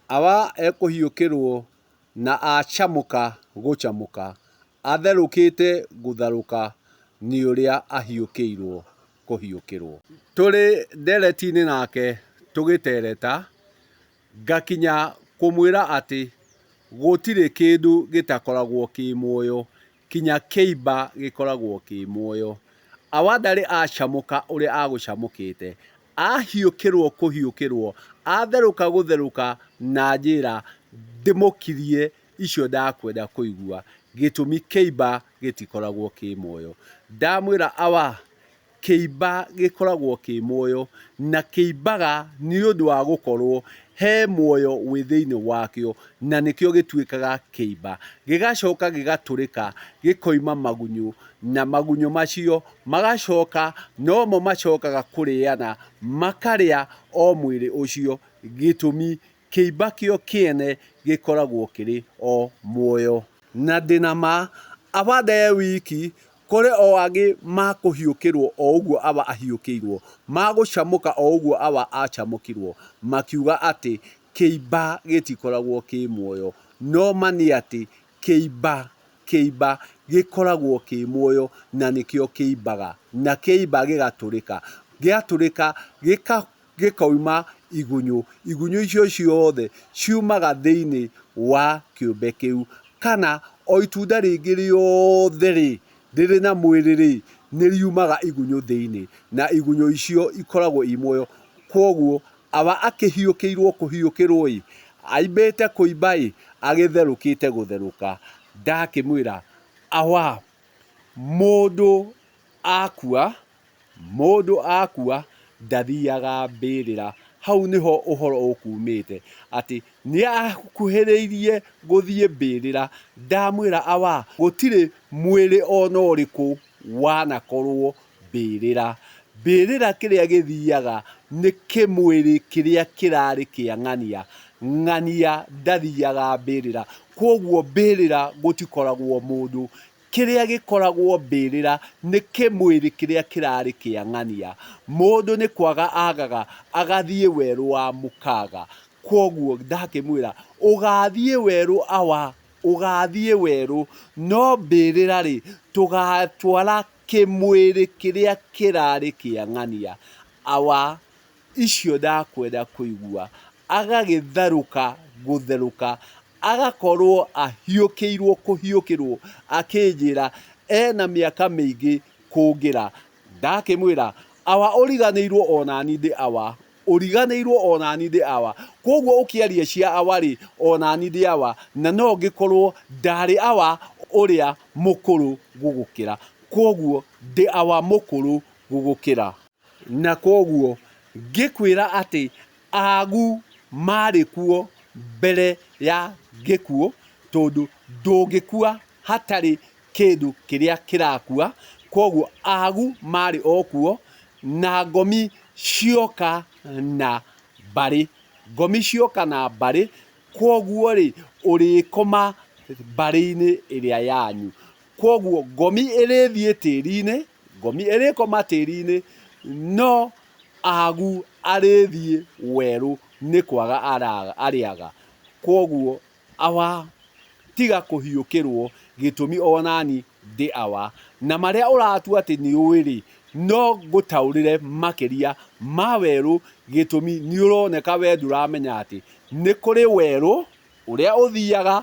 Awa ekũhiũkĩrwo na acamũka gũcamũka, atherũkĩte gũtharũka nĩ ũrĩa ahiũkĩirwo kũhiũkĩrwo. Tũrĩ ndereti-inĩ nake tũgĩtereta, ngakinya kũmwĩra atĩ gũtirĩ kĩndũ gĩtakoragwo kĩ muoyo, kinya kĩimba gĩkoragwo kĩ muoyo. Awa ndarĩ acamũka ũrĩa agũcamũkĩte, ahiũkĩrwo kũhiũkĩrwo, atherũka gũtherũka na anjĩra ndĩmũkirie icio ndakwenda kũigua, gĩtũmi kĩimba gĩtikoragwo kĩ muoyo. Ndamwĩra awa, kĩimba gĩkoragwo kĩ muoyo, na kĩimbaga nĩ ũndũ wa gũkorwo he muoyo wĩ thĩinĩ wakĩo, na nĩkĩo gĩtuĩkaga kĩimba. Gĩgacoka gĩgatũrĩka, gĩkoima magunyũ, na magunyũ macio magacoka nomo macokaga kũrĩana, makarĩa o mwĩrĩ ũcio, gĩtũmi kĩimba kĩo kĩene gĩkoragwo kĩrĩ o muoyo. Na ndĩna ma, Awa nde wiki, kũrĩ o angĩ makũhiũkĩrwo o ũguo Awa ahiũkĩirwo, magũcamũka o ũguo Awa acamũkirwo, makiuga atĩ kĩimba gĩtikoragwo kĩ muoyo. No ma nĩ atĩ kĩimba, kĩimba gĩkoragwo kĩ muoyo na nĩkĩo kĩimbaga, na kĩaimba gĩgatũrĩka, gĩatũrĩka gĩka gĩkoima igunyũ. Igunyũ icio ciothe ciumaga thĩinĩ wa kĩũmbe kĩu. Kana o itunda rĩngĩ rĩothe-rĩ, rĩrĩ na mwĩrĩ-rĩ, nĩ riumaga igunyũ thĩinĩ, na igunyũ icio ikoragwo i muoyo. Kwoguo Awa akĩhiũkĩirwo kũhiũkĩrwo-ĩ, aimbĩte kũimba-ĩ, agĩtherũkĩte gũtherũka. Ndakĩmwĩra, Awa, mũndũ akua, Mũndũ akua ndathiaga mbĩrĩra. Hau nĩho ũhoro ũkumĩte atĩ nĩ akuhĩrĩirie gũthiĩ mbĩrĩra. Ndamwĩra awa, gũtirĩ mwĩrĩ ona ũrĩkũ wanakorwo mbĩrĩra. Mbĩrĩra kĩrĩa gĩthiaga nĩ kĩmwĩrĩ kĩrĩa kĩrarĩ kĩa ng'ania. Ng'ania ndathiaga mbĩrĩra. Kwoguo mbĩrĩra gũtikoragwo mũndũ. Kĩrĩa gĩkoragwo mbĩrĩra nĩ kĩmwĩrĩ kĩrĩa kĩrarĩ kĩa ng'ania. Mũndũ nĩ kwaga agaga agathiĩ werũ wa mũkaga. Kwoguo ndakĩmwĩra, ũgathiĩ werũ awa, ũgathiĩ werũ, no mbĩrĩra-rĩ, tũgatwara kĩmwĩrĩ kĩrĩa kĩrarĩ kĩa ng'ania. Awa, icio ndakwenda kũigua. Agagĩtharũka gũtherũka agakorwo ahiũkĩirwo kũhiũkĩrwo akĩnjĩra ena mĩaka mĩingĩ kũngĩra. Ndakĩmwĩra, awa ũriganĩirwo onani ndĩ awa, ũriganĩirwo onani ndĩ awa, kwoguo ũkĩaria cia awa rĩ, onani ndĩ awa, na no ngĩkorwo ndarĩ awa ũrĩa mũkũrũ gũgũkĩra, kwoguo ndĩ awa mũkũrũ gũgũkĩra. Na kwoguo ngĩkwĩra atĩ aagu maarĩ kuo mbere ya gĩkuũ, tondũ ndũngĩkua hatarĩ kĩndũ kĩrĩa kĩrakua. Kwoguo aagu maarĩ o kuo, na ngomi cioka na mbarĩ. Ngomi cioka na mbarĩ, kwoguo-rĩ, ũrĩkoma mbarĩ-inĩ ĩrĩa yanyu. Kwoguo ngomi ĩrĩthiĩ tĩri-inĩ, ngomi ĩrĩkoma tĩri-inĩ, no Ahabu arĩthiĩ werũ nĩ kwaga arĩaga. Kwoguo awa, tiga kũhiũkĩrwo, gĩtũmi o nani ndĩ awa. Na marĩa ũratua atĩ nĩ ũĩ-rĩ, no ngũtaũrĩre makĩria ma werũ, gĩtũmi nĩ ũroneka we ndũramenya atĩ nĩ kũrĩ werũ, ũrĩa ũthiaga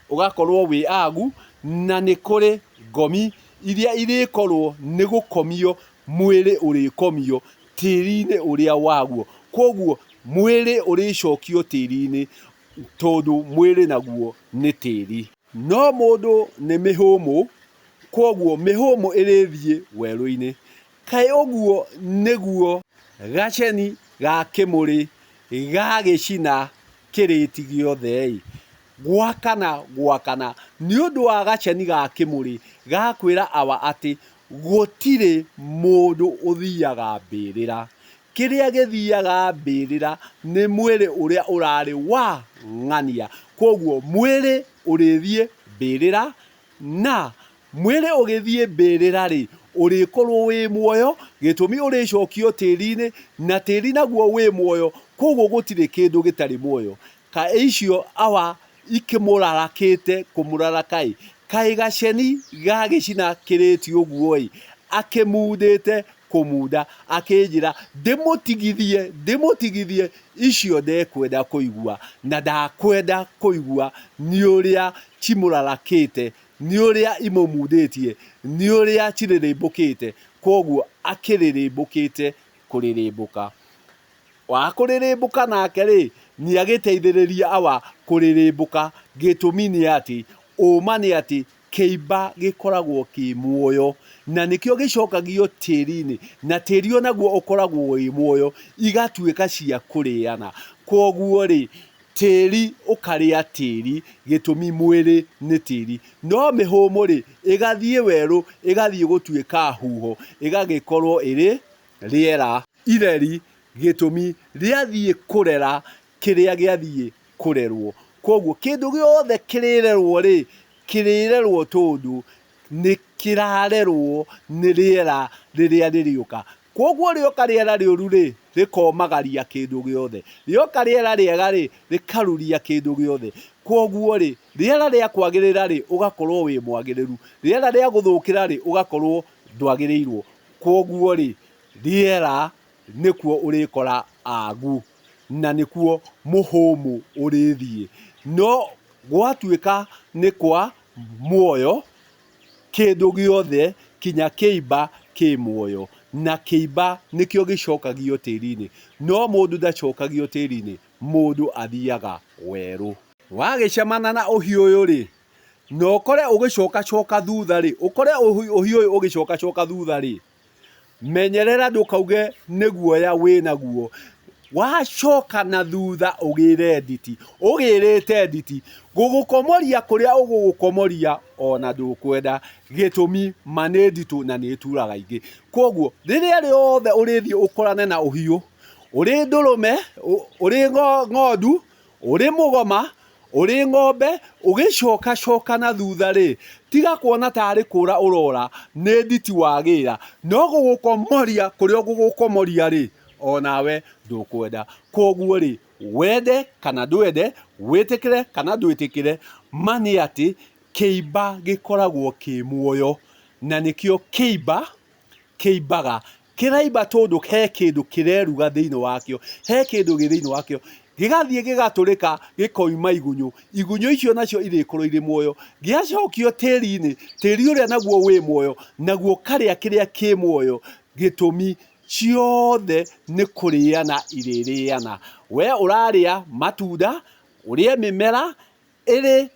ũgakorwo wĩ agu, na nĩ kũrĩ ngomi iria irĩkorwo nĩ gũkomio mwĩrĩ ũrĩkomio tĩri-inĩ ũrĩa waguo. Kwoguo mwĩrĩ ũrĩcokio tĩri-inĩ tondũ mwĩrĩ naguo nĩ tĩri. No mũndũ nĩ mĩhũmũ, kwoguo mĩhũmũ ĩrĩthiĩ werũ-inĩ. Kaĩ ũguo nĩguo gaceni ga kĩmũrĩ gagĩcina kĩrĩti gĩothe-ĩ, gwakana gwakana nĩ ũndũ wa gaceni ga kĩmũrĩ ga kwĩra awa atĩ gũtirĩ mũndũ ũthiaga mbĩrĩra. Kĩrĩa gĩthiaga mbĩrĩra nĩ mwĩrĩ ũrĩa ũrarĩ wa ng'ania. Kwoguo mwĩrĩ ũrĩthiĩ mbĩrĩra na Mwĩrĩ ũgĩthiĩ mbĩrĩra-rĩ, ũrĩkorwo wĩ muoyo, gĩtũmi ũrĩcokio tĩri-inĩ, na tĩri naguo wĩ muoyo, kwoguo gũtirĩ kĩndũ gĩtarĩ muoyo. Kaĩ icio awa ikĩmũrarakĩte kũmũraraka-ĩ, kaĩ gaceni gagĩcina kĩrĩti ũguo-ĩ, akĩmundĩte kũmunda, akĩnjĩra ndĩmũtigithie, ndĩmũtigithie, icio ndekwenda kũigua, na ndakwenda kũigua nĩ ũrĩa cimũrarakĩte, nĩ ũrĩa imũmundĩtie, nĩ ũrĩa cirĩrĩmbũkĩte, kwoguo akĩrĩrĩmbũkĩte kũrĩrĩmbũka. Wa kũrĩrĩmbũka nake-rĩ, nĩagĩteithĩrĩrie awa kũrĩrĩmbũka, gĩtũmi nĩ atĩ, ũma nĩ atĩ kĩimba gĩkoragwo kĩ muoyo, na nĩkĩo gĩcokagio tĩri-inĩ, na tĩri o naguo ũkoragwo wĩ muoyo, igatuĩka cia kũrĩana. Kwoguo-rĩ, tĩri ũkarĩa tĩri, gĩtũmi mwĩrĩ nĩ tĩri. No mĩhũmũ-rĩ, ĩgathiĩ werũ, ĩgathiĩ gũtuĩka huho, ĩgagĩkorwo ĩrĩ rĩera. Ireri, gĩtũmi rĩathiĩ kũrera kĩrĩa gĩathiĩ kũrerwo. Kwoguo kĩndũ gĩothe kĩrĩrerwo-rĩ, kĩrĩrerwo tondũ nĩ kĩrarerwo nĩ rĩera rĩrĩa rĩrĩũka. Kwoguo rĩoka rĩera rĩũru-rĩ, rĩkomagaria kĩndũ gĩothe. Rĩoka rĩera rĩega-rĩ, rĩkaruria kĩndũ gĩothe. Kwoguo-rĩ, rĩera rĩa kwagĩrĩra-rĩ, ũgakorwo wĩ mwagĩrĩru. Rĩera rĩa gũthũkĩra-rĩ, ũgakorwo ndwagĩrĩirwo. Kwoguo-rĩ, rĩera nĩkuo ũrĩkora agu na nĩkuo mũhũmũ ũrĩthiĩ. No gwatuĩka nĩ kwa muoyo, kĩndũ gĩothe kinya kĩimba kĩ muoyo, na kĩimba nĩkĩo gĩcokagio tĩri-inĩ. No mũndũ ndacokagio tĩri-inĩ, mũndũ athiaga werũ. Wagĩcemana na ũhiũ ũyũ-rĩ, na ũkore ũgĩcokacoka thutha-rĩ, ũkore ũhiũ ũyũ ũgĩcokacoka thutha-rĩ, Menyerera ndũkauge nĩ guoya wĩnaguo, wacoka na thutha ũgĩre nditi, ũgĩrĩte nditi, gũgũkomoria kũrĩa ũgũgũkomoria ona ndũkwenda, gĩtũmi ma nĩ nditũ na nĩ ĩturaga ingĩ. Kwoguo rĩrĩa rĩothe ũrĩthiĩ ũkorane na ũhiũ, ũrĩ ndũrũme, ũrĩ ng'ondu, Ũrĩ mũgoma, ũrĩ ng'ombe, ũgĩcokacoka na thutha-rĩ, tiga kuona ta arĩ kũũra ũrora, nĩ nditi wagĩra, no gũgũkomoria kũrĩa ũgũgũkomoria-rĩ, o nawe ndũkwenda. Kwoguo-rĩ, wende kana ndwende, wĩtĩkĩre kana ndwĩtĩkĩre, ma nĩ atĩ, kĩimba gĩkoragwo kĩ muoyo, na nĩkĩo kĩimba kĩimbaga. Kĩraimba tondũ he kĩndũ kĩreruga thĩinĩ wakĩo, he kĩndũ gĩ thĩinĩ wakĩo, gĩgathiĩ gĩgatũrĩka gĩkoima igunyũ, igunyũ icio nacio irĩkorwo irĩ muoyo. Gĩacokio tĩri-inĩ, tĩri ũrĩa naguo wĩ muoyo, naguo ũkarĩa kĩrĩa kĩ muoyo, gĩtũmi ciothe nĩ kũrĩana irĩrĩana. We ũrarĩa matunda, ũrĩe mĩmera ĩrĩ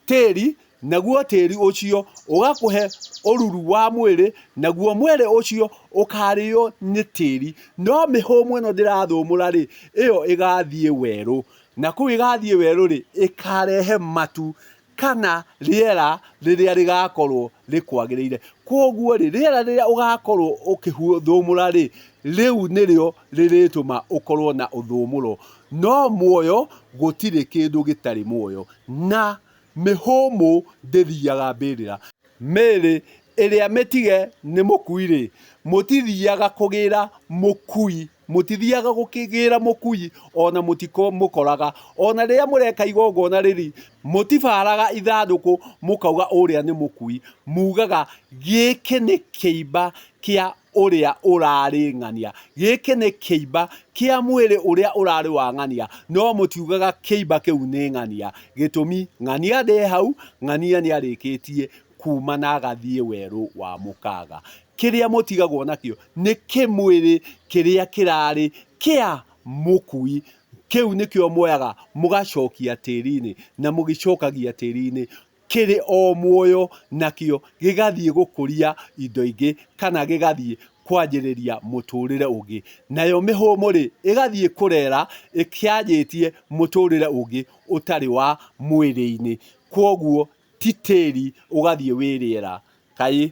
tĩri, naguo tĩri ũcio ũgakũhe ũruru wa mwĩrĩ, naguo mwĩrĩ ũcio ũkarĩo nĩ tĩri. No mĩhũmũ ĩno ndĩrathũmũra-rĩ, ĩyo ĩgathiĩ werũ, na kũu ĩgathiĩ werũ-rĩ, ĩkarehe matu kana rĩera rĩrĩa rĩgakorwo rĩkwagĩrĩire. Kwoguo-rĩ, rĩera rĩrĩa ũgakorwo ũkĩthũmũra-rĩ, rĩu nĩrĩo rĩrĩtũma ũkorwo na ũthũmũro. No muoyo, gũtirĩ kĩndũ gĩtarĩ muoyo. Na mĩhũmũ ndĩthiaga mbĩrĩra. Mĩĩrĩ ĩrĩa mĩtige nĩ mũkui-rĩ, mũtithiaga kũgĩra mũkui, mũtithiaga gũkĩgĩra mũkui, o na mũtimũkoraga. O na rĩrĩa mũreka igongona rĩrĩ, mũtibaraga ithandũkũ mũkauga ũrĩa nĩ mũkui, mugaga gĩkĩ nĩ kĩimba kĩa ũrĩa ũrarĩ ng'ania. Gĩkĩ nĩ kĩimba kĩa mwĩrĩ ũrĩa ũrarĩ wa ng'ania, no mũtiugaga kĩimba kĩu nĩ ng'ania. Gĩtũmi, ng'ania ndĩ hau, ng'ania nĩ arĩkĩtie kuma na agathiĩ werũ wa mũkaga. Kĩrĩa mũtigagwo nakĩo nĩ kĩmwĩrĩ kĩrĩa kĩrarĩ kĩa mũkui. Kĩu nĩkĩo muoyaga mũgacokia tĩri-inĩ, na mũgĩcokagia tĩri-inĩ kĩrĩ o muoyo nakĩo gĩgathiĩ gũkũria indo ingĩ kana gĩgathiĩ kwanjĩrĩria mũtũrĩre ũngĩ. Nayo mĩhũmũ-rĩ, ĩgathiĩ kũrera ĩkĩanjĩtie mũtũrĩre ũngĩ ũtarĩ wa mwĩrĩ-inĩ. Kwoguo ti tĩri ũgathiĩ wĩ rĩera. Kaĩ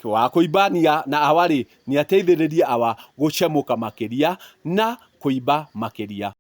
wa kũimbania na awa-rĩ, nĩateithĩrĩrie awa gũcemũka makĩria na kũimba makĩria.